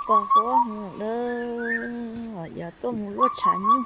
Pos huab hwv lawm, yog tuaj mus luaj tshav nyuj.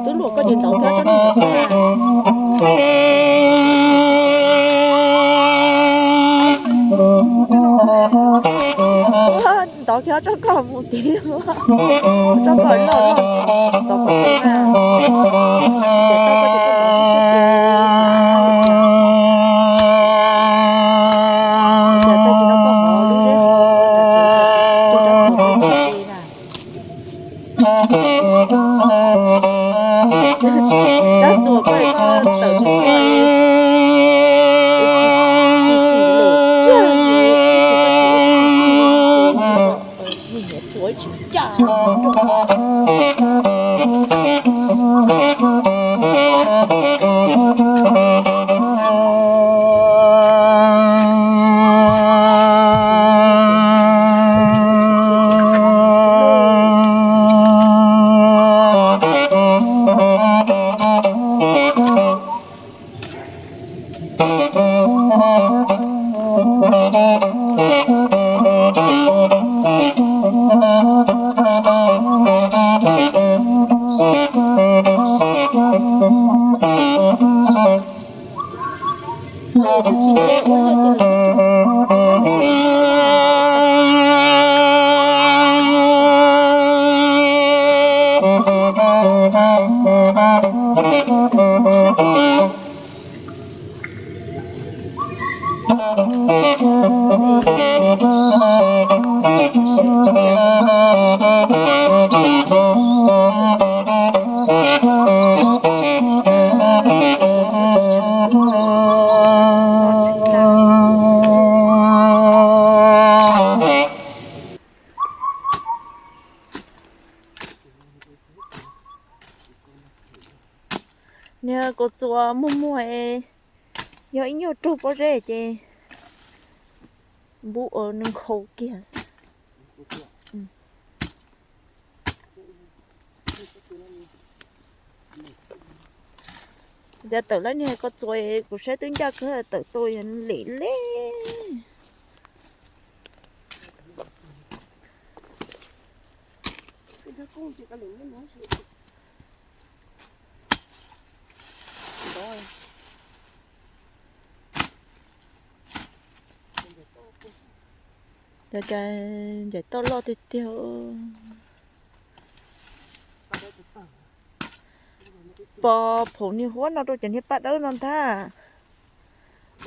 Twb luam koj ces ntov kiag tsob nyuj ntawm koj na. Ntov kiag tsob koj mus tid, tsob koj loj loj ntxhov ntov kom tes na. Ces tau koj ces koj ntov siab siab ces ces tag kis no koj hov lub zeb ho ntawm tsev, tus rab txuas tsev na. Rab txuas koj koj tawm nws koj tsis xim lem kiag li, ib txhis koj tsis ua tib tug twg li, niag niam txuas ib tsis ncaj. Niag kaus txuas muag muag, yog ib nyuag raug pob zeb ces npub ua nws nkhaus kiag. Yog tawm lawm niag kaus txuas kuv saib twb ncaj kawg, tawm tuaj yog lim li. Cov cas ncaim toj loj tiag tiag. Pos phaum niag huab no rau cov niag paj dawb no ntag.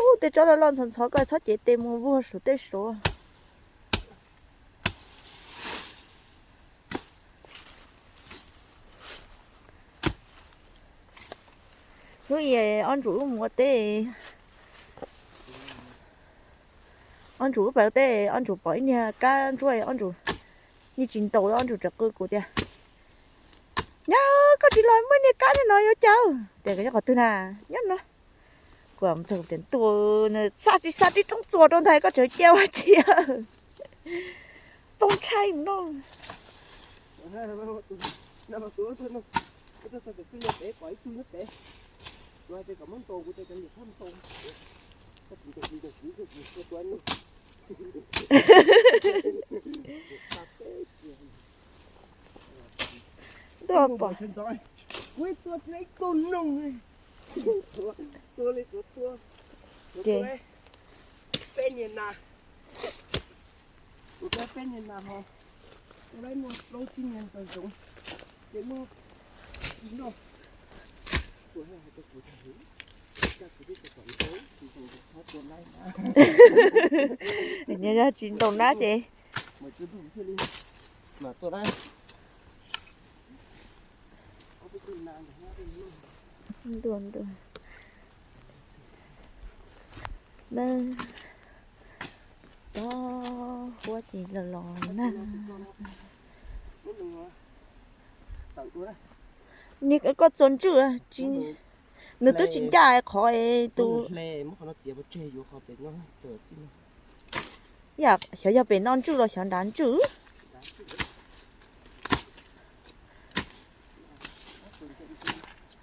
Ub, tej tsob loj loj ntxhov ntxhov koj txhob cev tes mus vuag saum tej suav. Hnub ib ob ntsuv wb mus ua teb, ob ntsuv wb pawg teb, ob ntsuv pom ib niag kab ntsuab, ob ntsuv yeej tsis ntaus, ob ntsuv txawm qw kuv tias, Nyob koj tsis los muaj niag kab nyob no yuav cas? Tias, Nyob qhov twg na? Nyob no. Kuv txog tias, Ntuj, xa tsis xa tib roob txuas rau ntag koj tseem cia ua tsi? Txaus ntshai no. Ntuj pom. Peb niag nas, kuv peb niag nas ho, kuv peb muaj plaub tsib niag ntawd zoov, ces muaj ib loj. Nyob tsis ntaus nab ces. Ntuj, ntuj. Nab, tob huab ces los los nag. Niag koj txuas ntswj, nws twb tsis ncaj qhov tus. Yam xyov yog pem no ntswj los xyov nrad ntswj.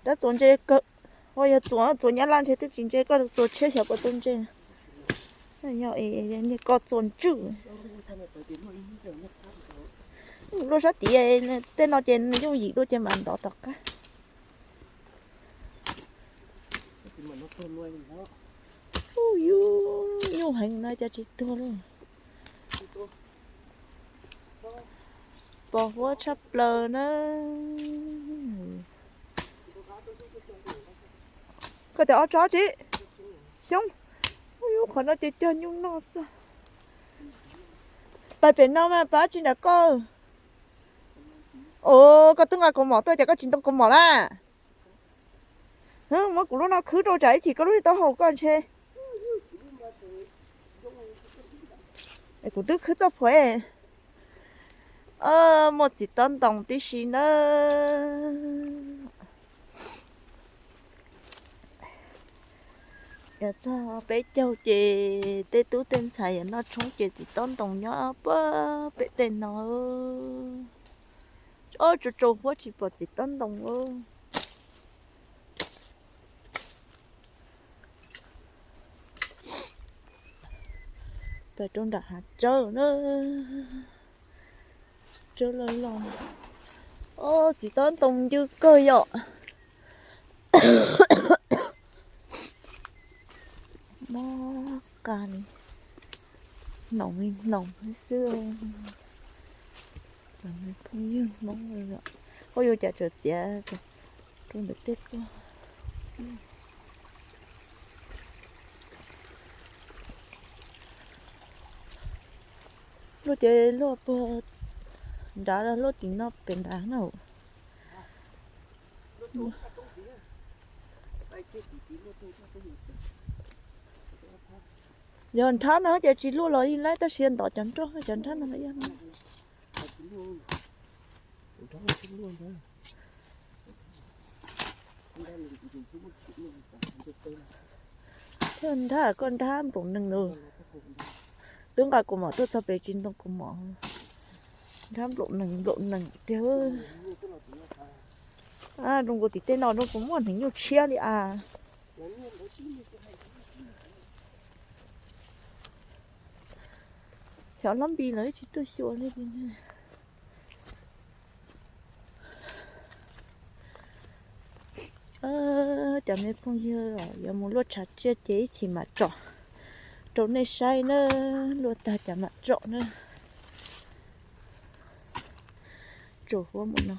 Rab txuas ntse kawg, yog txuas txuas nyab laj ntshe twb tsis ntse, koj txuas tshiab xyov puas tu ntse. Yog niag koj txuas ntswj. Luaj sab tid, tej no ces nws yooj yim dua ces mam ntov tom qab. Ub, yus nyuj heev no cas tsis tuag li. Pos huab tshaj plaws na. Koj tias ob tsob tsi? Xyoob. Ub, yus qhov no ces cog nyuj noj xwb. Pais pem no mas pab tsi nram koj. Os, koj twb nqa kaus mom tuaj ces koj tsis ntoo kaus mom lawm. Muab kuv lub no khwb rau tsam ib chim koj lub tsis tau haum koj ntshe. Kuv twb khwb txoj phuam. Muaj txiv tob ntoos tib si nawb. Yog txog peb caug ces tej tub tej ntxhais yuav noj tshoob ces txiv tob ntoos nyob puag pem tej no. Ob, tsaus tsaus huab tsis pom txiv tob ntoos. Pais rau nram hav tsawb na. Tsawb loj loj. Ob, txiv tob ntoos ncw kawg yom. Mob qas li, hnoos li hnoos xwb. Phooj ywg Hmoob, koj yuav cas txawm txiav rau ntawm tej koj. Luaj ces luaj puag nrad, luaj tim no pem nrad na. Yog nrhab no ces tsis luaj los ib lab, tab sis ntov cov nroj, cov nrhab no yog no. Thiab nrhab koj nrhab nplaum nees lawm. Twb nqa kaus mom tuaj txog pem tsis ntoo kaus mom. Nrhab nplaum nees nplaum nees tiag. Zoo nkaus tim tej no zoo nkaus muaj hneev nyuj tshiab li as. Xyov hlob Npis lawv tsis tuaj xyuas li. Cov me phooj ywg, yuav mus luaj tshav tsiaj ces ib chim mam tsom rau nej saib na, luaj tag cas mam tsom na. Tsaus huab mus no.